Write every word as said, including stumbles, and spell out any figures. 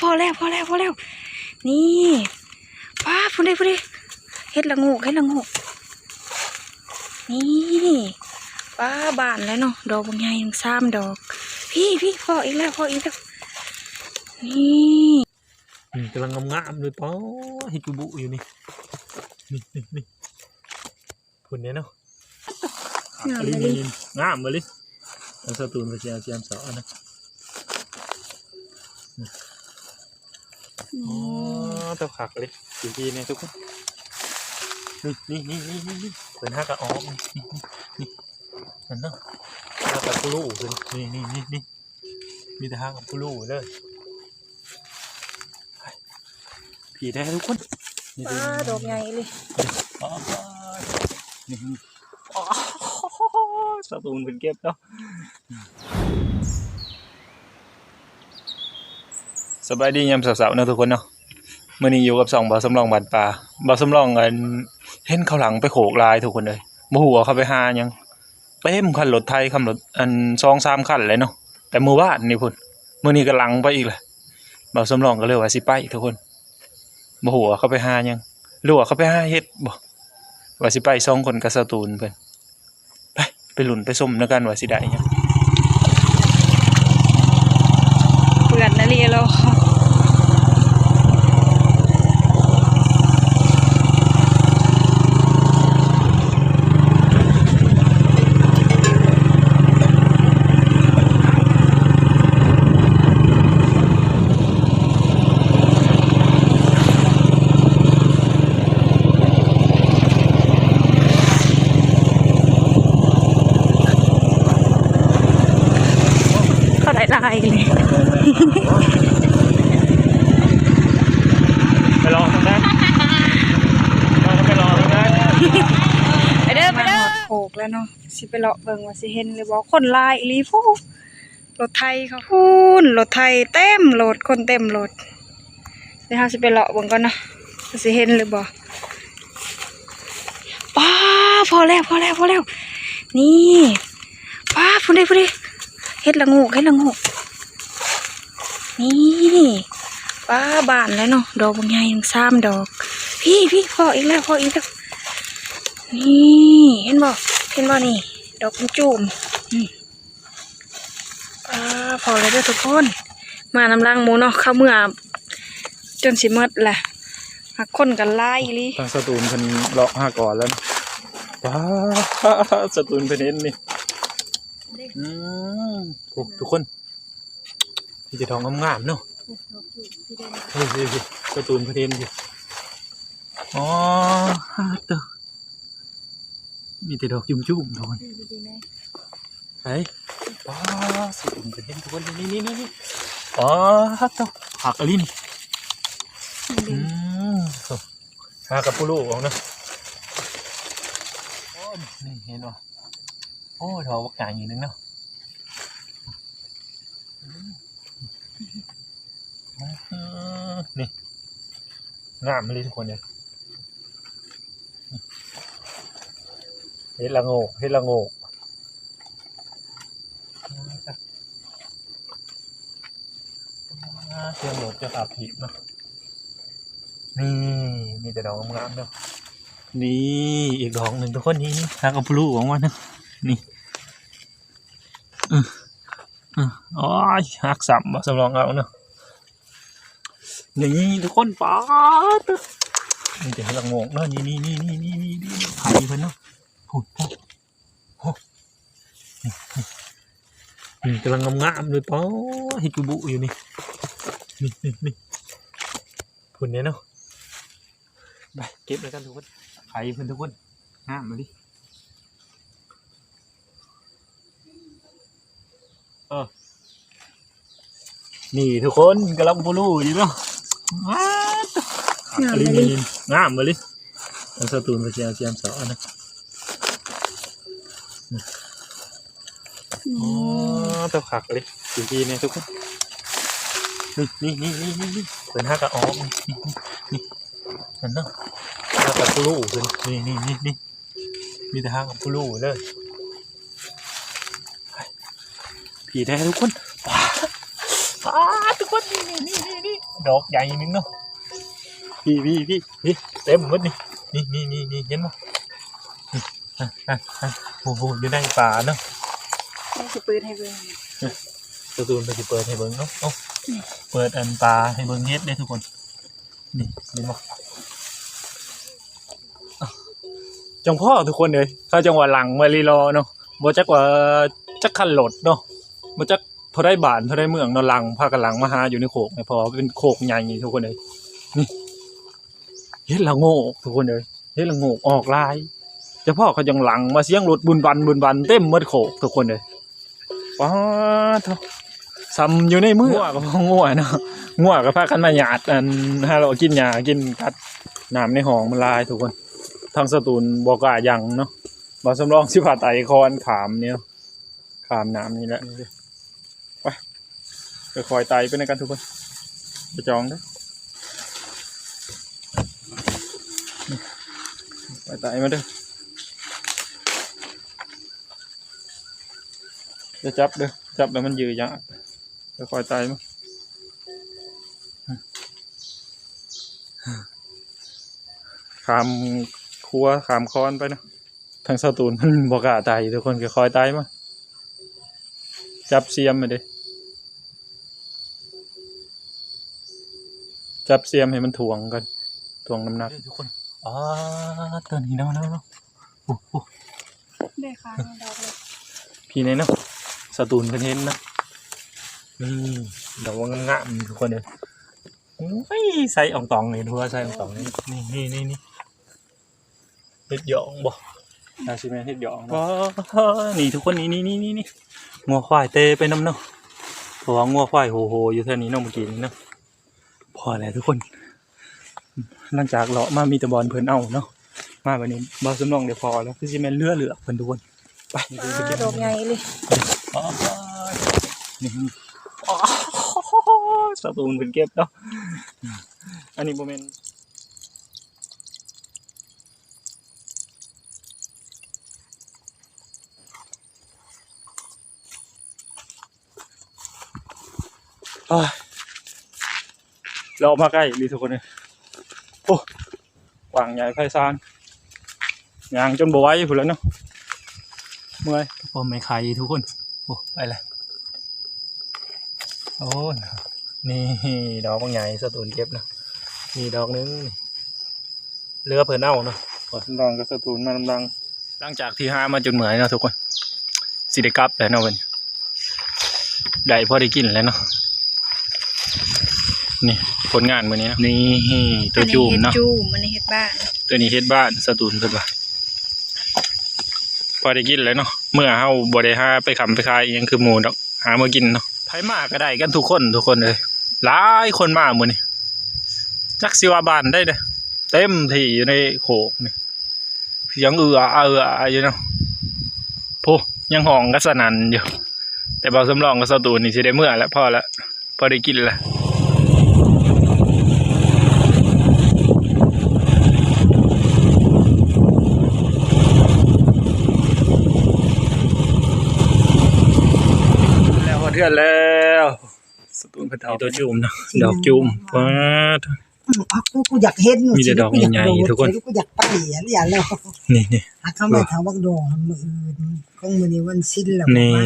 พอแล้ว พอแล้ว พอแล้ว นี่ ป๊าด พู้นเด้ พู้นเด้ เห็ดละโงก เห็ดละโงก นี่ ป๊าด บานแล้วเนาะ ดอกบักใหญ่ทั้งสามดอก พี้ พี้ พออีกแล้ว พออีกแล้ว นี่ นี่กำลังงามๆเลย ป๊าด เห็ดจุบุอยู่นี่ นี่ นี่ นี่ พู้นเด้เนาะ งามอีหลี นี่ นี่ งามอีหลี เอาสตูนไปเสียมเสียมเสาะนะ อ๋อ เจ้าคักเลย ดีๆเนี่ยทุกคน นี่ นี่ นี่ นี่ นี่ นี่ เพิ่นหากะออก นี่ นี่ นี่ นี่ นั่นเนาะ หากะผู้รู้เพิ่น นี่ นี่ นี่ นี่ มีแต่หากะผู้รู้เลย พี้แท้ทุกคน นี่ ป๊าด ดอกใหญ่เลย อ๋อ นี่ อ๋อ สตูนเพิ่นเก็บเนาะ สบายดียามเช้าๆเนาะทุกคนเนาะ มื้อนี้อยู่กับช่องบ่าวสำรองบ้านป่า บ่าวสำรอง อัน เห็นเขาหลังไปโขกหลายทุกคนเอ้ย บ่ฮู้ว่าเขาไปหาหยัง เต็มคันรถไถ คันรถ อัน สองสามคันเลยเนาะ แต่มื้อวานนี่พุ้น มื้อนี้ก็หลังไปอีกแหละ บ่าวสำรองก็เลยว่าสิไปทุกคน บ่ฮู้ว่าเขาไปหาหยัง หรือว่าเขาไปหาเห็ดบ่ ว่าสิไปสองคนกับสตูนเพิ่น ไป ไปลุ้นไปชมนำกันว่าสิได้หยัง เปื่อนนะลีโล เขาได้หลายเลย ไปรอทางนั้น เราก็ไปรอทางนั้น ไปเด้อ ไปเด้อ มาฮอดโขกแล้วเนาะ สิไปเลาะเบิ่งว่าสิเห็นหรือบ่ คนหลายอีหลีพุ้น รถไถเขาพุ้น รถไถเต็มรถ คนเต็มรถ เดี๋ยวเราสิไปเลาะเบิ่งก่อนเนาะ ว่าสิเห็นหรือบ่ ป๊าด พอแล้ว พอแล้ว พอแล้ว นี่ ป๊าด พู้นเด้ พู้นเด้ เห็ดละโงก เห็ดละโงก นี่ ป๊าด บานแล้วเนาะ ดอกบักใหญ่ทั้งสามดอก พี้ พี้ พออีกแล้ว พออีกแล้ว นี่ เห็นบ่ เห็นบ่นี่ ดอกจุ่มๆ นี่ อ่า พอแล้วเด้อทุกคน มานำหลังหมู่เนาะ เข้าเมือจนสิหมดแหละ หากคนกันหลายอีหลี ทางสตูนเพิ่นเลาะหาก่อนแล้วนะ ป๊าด สตูนเพิ่นเห็นนี่ อืม โอ้ ทุกคน มีแต่ดอกงามๆเนาะ เฮ้ยๆๆ สตูนเพิ่นเห็นอยู่ อ๋อ เด้อ มีแต่ดอกจุ่มๆทุกคน ไหน ป๊าด สตูนเพิ่นเห็นทุกคน นี่ๆๆๆ ป๊าด เด้อ คักอีหลีนี่ อืม หากะผู้รู้ออกนะ โอ้ นี่เห็นบ่ โอ้ ดอกบักใหญ่อีกหนึ่งเนาะ อืม นี่ งามเลยทุกคนเนี่ย เห็ดละโงก เห็ดละโงก อ่า เสียงรถจะขับถีบเนาะ นี่ มีแต่ดอกงามๆเนาะ นี่ อีกดอกหนึ่งทุกคน นี่ นี่ หากะผู้รู้ออกมาเนาะ นี่ อือ อือ โอ้ย หักซ้ำ บ่สำรองเอาเนาะ นี่ทุกคน ป๊าด นี่จะเห็นละโงกเนาะ นี่ นี่ ไข่เพิ่นเนาะ โอ้โห โอ้โห นี่กำลังงามๆเลย ป๊าด เห็ดจุบุอยู่นี่ นี่ นี่ นี่ พุ้นเด้เนาะ ไปเก็บแล้วกันทุกคน ไข่เพิ่นทุกคน งามมาดิ เออ นี่ทุกคนกำลังผู้รู้อยู่เนาะ ว้าว งามเลย นี่ งามมาดิ เอาสตูนไปเสียมเสียมเสาะนะ อ๋อ เจ้าคักเลย ดีๆเนี่ยทุกคน นี่ นี่ นี่ เพิ่นหากะออก นี่ นี่ นี่ นั่นเนาะ หากะผู้รู้เพิ่น นี่ นี่ นี่ นี่ มีแต่หากะผู้รู้เลย พี้แท้ทุกคน ป๊าด ป๊าด ทุกคน นี่นี่นี่นี่นี่ดอกใหญ่หนึ่งเนาะ พี่พี่พี่พี่เต็มหมดนี่ นี่นี่นี่นี่เห็นบ่ นี่อ่ะอ่ะอ่ะโอ้โห อยู่ในป่าเนาะ นี่สิเปิดให้เบิ่ง การ์ตูนไปสิเปิดให้เบิ่งเนาะ เอ้า เปิดอันปลาให้เบิ่งเห็ดเด้ทุกคน นี่เห็นบ่ จังพ้อทุกคนเอ้ย เขาจังว่าหลังมาลีลอเนาะ บ่จักว่าจักคันรถเนาะ บ่จักเท่าใดบ้านเท่าใดเมืองเนาะ หลังพากันหลังมาหาอยู่ในโคกนี่ เพราะว่าเป็นโคกใหญ่ทุกคนเอ้ย นี่ เห็ดละโงกทุกคนเอ้ย เห็ดละโงกออกหลาย เฉพาะเขาจังหลังมาเสียงรถบุนบันบุนบันเต็มหมดโคกทุกคนเอ้ย ป๊าดโธ่ ส่ำอยู่ในเมือง งัวก็บ่งัวเนาะ งัวก็พากันมาหยาดอัน หาเลาะกินหญ้ากินกัด น้ำในห้องมันหลายทุกคน ทางสตูลบ่กล้ายังเนาะ บ่าวสำรองสิพาไต่คอนข้ามเนี่ย ข้ามน้ำนี่แหละ ไป ค่อยๆไต่ไปนำกันทุกคน ไปจองเด้อ ไปไต่มาเด้อ อย่าจับเด้อ จับแล้วมันยืดยาก ค่อยๆไต่มา ข้ามคัวข้ามคอนไปเนาะ ทางสตูลมันบ่กล้าไต่ทุกคน ค่อยๆไต่มา จับเสียมมาเด้ จับเสียมให้มันถ่วงกัน ถ่วงน้ำหนัก ทุกคน อ๋อ ตัวนี้เนาะเนาะเนาะ โอ้โห ได้ค่ะดอกเลย พี่ในเนาะ สตูลเพิ่นเห็นนะ นี่ ดอกว่างามๆทุกคนเด้อ โอ้ย ไซส์อ่องตองเลย ดูว่าไซส์อ่องตองเลย นี่นี่นี่นี่ เห็ดหยองบ่ น่าสิแม่นเห็ดหยองเนาะ ว้า นี่ทุกคน นี่นี่นี่นี่นี่ งัวควายเตไปนำเนาะ เพราะว่างัวควายโหๆอยู่แถวนี้เนาะ เมื่อกี้นี้เนาะ พอแล้วทุกคน หลังจากเลาะมามีแต่บ่อนเพิ่นเอาเนาะ มาบัดนี้บ่าวสำรองได้พอแล้ว คือสิแม่นเหลือๆเพิ่นทุกคน ไป อ่าดอกใหญ่เลย อ๋อ นี่ อ๋อ สตูลเพิ่นเก็บเนาะ อันนี้บ่แม่น อ้าย เราออกมาใกล้อีหลีทุกคนเลย โอ้ กว้างใหญ่ไพศาล ย่างจนบ่ไหวพุ้นแหล้วเนาะ เมื่อย พ่อแม่ไข่ทุกคน โอ้ ไปละ โอ้ นี่ดอกบักใหญ่สตูลเก็บนะ นี่ดอกหนึ่ง เหลือเพิ่นเอาเนาะ บ่าวสำรองกับสตูลมานำหลัง หลังจากที่หามาจนเมื่อยเนาะทุกคน สิได้กลับแล้วเนาะเพิ่น ได้พอได้กินแล้วเนาะ นี่ผลงานมื้อนี้เนาะ นี่ตัวจูมเนาะ อันนี้เห็ดจูม อันนี้เห็ดบ้าน ตัวนี้เห็ดบ้านสตูลเพิ่นว่า พอได้กินแล้วเนาะ เมื่อเฮาบ่ได้หาไปค้ำไปขายอิหยังคือหมู่ดอก หามากินเนาะ ไผมาก็ได้กันทุกคน ทุกคนเอ้ย หลายคนมามื้อนี้ จักสิว่าบ้านใดเด้อ เต็มที่อยู่ในโคกนี่ เสียงเอืออาเอืออาอยู่เนาะ โอ้ ยังฮ้องกันสนั่นอยู่ แต่บ่าวสำรองกับสตูลนี่สิได้เมือแล้ว พอแล้ว พอได้กินละ แล้วฮอดเฮือนแล้ว สตูลเพิ่นเอาตัวจูมเนาะ ดอกจูม ป๊าด อืมอ่ะกูกูอยากเห็น มีแต่ดอกใหญ่ๆทุกคน กูอยากไปอ่ะเนี่ยแล้ว นี่นี่ อ่ะเขาไม่ถามว่าดอกมืออื่นของมือนี้วันสิ้นแล้ว นี่ ไป